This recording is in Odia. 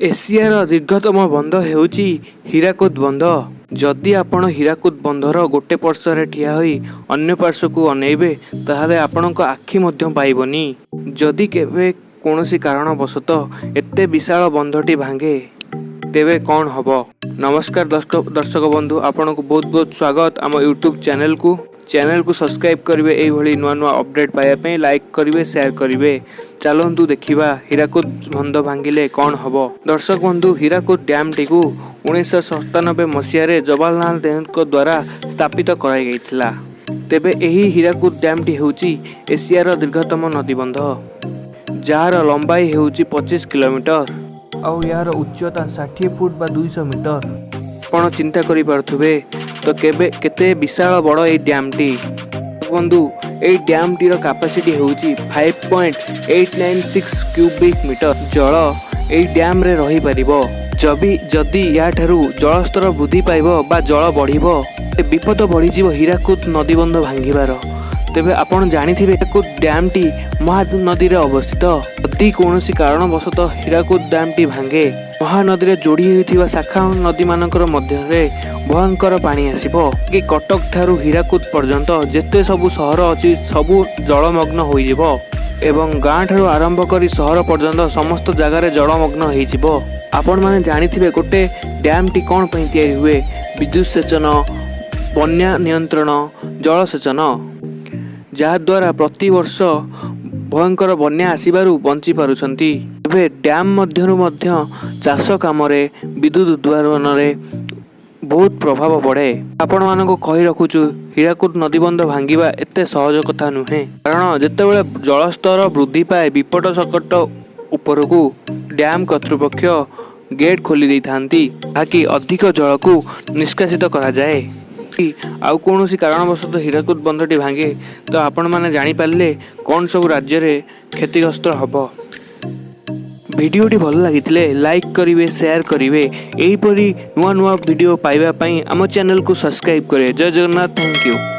ଏସିଆର ଦୀର୍ଘତମ ବନ୍ଧ ହେଉଛି ହୀରାକୁଦ ବନ୍ଧ। ଯଦି ଆପଣ ହୀରାକୁଦ ବନ୍ଧର ଗୋଟେ ପାର୍ଶ୍ୱରେ ଠିଆ ହୋଇ ଅନ୍ୟ ପାର୍ଶ୍ୱକୁ ଅନେଇବେ, ତାହେଲେ ଆପଣଙ୍କ ଆଖି ମଧ୍ୟ ପାଇବନି। ଯଦି କେବେ କୌଣସି କାରଣବଶତଃ ଏତେ ବିଶାଳ ବନ୍ଧଟି ଭାଙ୍ଗେ, ତେବେ କ'ଣ ହେବ? ନମସ୍କାର ଦର୍ଶକ ବନ୍ଧୁ, ଆପଣଙ୍କୁ ବହୁତ ବହୁତ ସ୍ୱାଗତ ଆମ ୟୁଟ୍ୟୁବ୍ ଚ୍ୟାନେଲକୁ। ଚ୍ୟାନେଲକୁ ସବସ୍କ୍ରାଇବ୍ କରିବେ ଏଇଭଳି ନୂଆ ନୂଆ ଅପଡ଼େଟ୍ ପାଇବା ପାଇଁ। ଲାଇକ୍ କରିବେ, ସେୟାର କରିବେ। ଚାଲନ୍ତୁ ଦେଖିବା, ହୀରାକୁଦ ବନ୍ଧ ଭାଙ୍ଗିଲେ କ'ଣ ହେବ। ଦର୍ଶକ ବନ୍ଧୁ, ହୀରାକୁଦ ଡ୍ୟାମ୍ଟିକୁ 1997 ମସିହାରେ ଜବାହରଲାଲ ନେହେରୁଙ୍କ ଦ୍ୱାରା ସ୍ଥାପିତ କରାଯାଇଥିଲା। ତେବେ ଏହି ହୀରାକୁଦ ଡ୍ୟାମ୍ଟି ହେଉଛି ଏସିଆର ଦୀର୍ଘତମ ନଦୀବନ୍ଧ, ଯାହାର ଲମ୍ବାଇ ହେଉଛି 25 କିଲୋମିଟର ଆଉ ଏହାର ଉଚ୍ଚତା 60 ଫୁଟ ବା 200 ମିଟର। ଆପଣ ଚିନ୍ତା କରିପାରୁଥିବେ ତ କେବେ କେତେ ବିଶାଳ ବଡ଼ ଏଇ ଡ୍ୟାମ୍ଟି। ବନ୍ଧୁ, ଏଇ ଡ୍ୟାମ୍ଟିର କାପାସିଟି ହେଉଛି 5.896 କ୍ୟୁବିକ୍ ମିଟର ଜଳ ଏଇ ଡ୍ୟାମ୍ରେ ରହିପାରିବ। ଯଦି ଏହାଠାରୁ ଜଳସ୍ତର ବୃଦ୍ଧି ପାଇବ ବା ଜଳ ବଢ଼ିବ, ବିପଦ ବଢ଼ିଯିବ ହୀରାକୁଦ ନଦୀବନ୍ଧ ଭାଙ୍ଗିବାର। ତେବେ ଆପଣ ଜାଣିଥିବେ, ହୀରାକୁଦ ଡ୍ୟାମ୍ଟି ମହାନଦୀରେ ଅବସ୍ଥିତ। ଯଦି କୌଣସି କାରଣବଶତଃ ହୀରାକୁଦ ଡ୍ୟାମ୍ଟି ଭାଙ୍ଗେ, ମହାନଦୀରେ ଯୋଡ଼ି ହୋଇଥିବା ଶାଖା ନଦୀମାନଙ୍କର ମଧ୍ୟରେ ଭୟଙ୍କର ପାଣି ଆସିବ କି କଟକ ଠାରୁ ହୀରାକୁଦ ପର୍ଯ୍ୟନ୍ତ ଯେତେ ସବୁ ସହର ଅଛି, ସବୁ ଜଳମଗ୍ନ ହୋଇଯିବ ଏବଂ ଗାଁ ଠାରୁ ଆରମ୍ଭ କରି ସହର ପର୍ଯ୍ୟନ୍ତ ସମସ୍ତ ଜାଗାରେ ଜଳମଗ୍ନ ହେଇଯିବ। ଆପଣମାନେ ଜାଣିଥିବେ, ଗୋଟେ ଡ୍ୟାମ୍ଟି କ'ଣ ପାଇଁ ତିଆରି ହୁଏ? ବିଦ୍ୟୁତ ସେଚନ, ବନ୍ୟା ନିୟନ୍ତ୍ରଣ, ଜଳସେଚନ, ଯାହାଦ୍ୱାରା ପ୍ରତିବର୍ଷ ଭୟଙ୍କର ବନ୍ୟା ଆସିବାରୁ ବଞ୍ଚି ପାରୁଛନ୍ତି। ଏବେ ଡ୍ୟାମ୍ ମଧ୍ୟରୁ ମଧ୍ୟ ଚାଷ କାମରେ, ବିଦ୍ୟୁତ ଉଦ୍ଭାବନରେ ବହୁତ ପ୍ରଭାବ ପଡ଼େ। ଆପଣମାନଙ୍କୁ କହି ରଖୁଛୁ, ହୀରାକୁଦ ନଦୀବନ୍ଧ ଭାଙ୍ଗିବା ଏତେ ସହଜ କଥା ନୁହେଁ, କାରଣ ଯେତେବେଳେ ଜଳସ୍ତର ବୃଦ୍ଧି ପାଏ ବିପଦ ସଙ୍କଟ ଉପରକୁ, ଡ୍ୟାମ୍ କର୍ତ୍ତୃପକ୍ଷ ଗେଟ୍ ଖୋଲି ଦେଇଥାନ୍ତି, ଯାହାକି ଅଧିକ ଜଳକୁ ନିଷ୍କାସିତ କରାଯାଏ। ଆଉ କୌଣସି କାରଣବଶତଃ ହୀରାକୁଦ ବନ୍ଧଟି ଭାଙ୍ଗେ ତ ଆପଣମାନେ ଜାଣିପାରିଲେ କ'ଣ ସବୁ ରାଜ୍ୟରେ କ୍ଷତିଗ୍ରସ୍ତ ହେବ। ଭିଡ଼ିଓଟି ଭଲ ଲାଗିଥିଲେ ଲାଇକ୍ କରିବେ, ସେୟାର କରିବେ। ଏହିପରି ନୂଆ ନୂଆ ଭିଡ଼ିଓ ପାଇବା ପାଇଁ ଆମ ଚ୍ୟାନେଲକୁ ସବସ୍କ୍ରାଇବ୍ କରିବେ। ଜୟ ଜଗନ୍ନାଥ, thank you.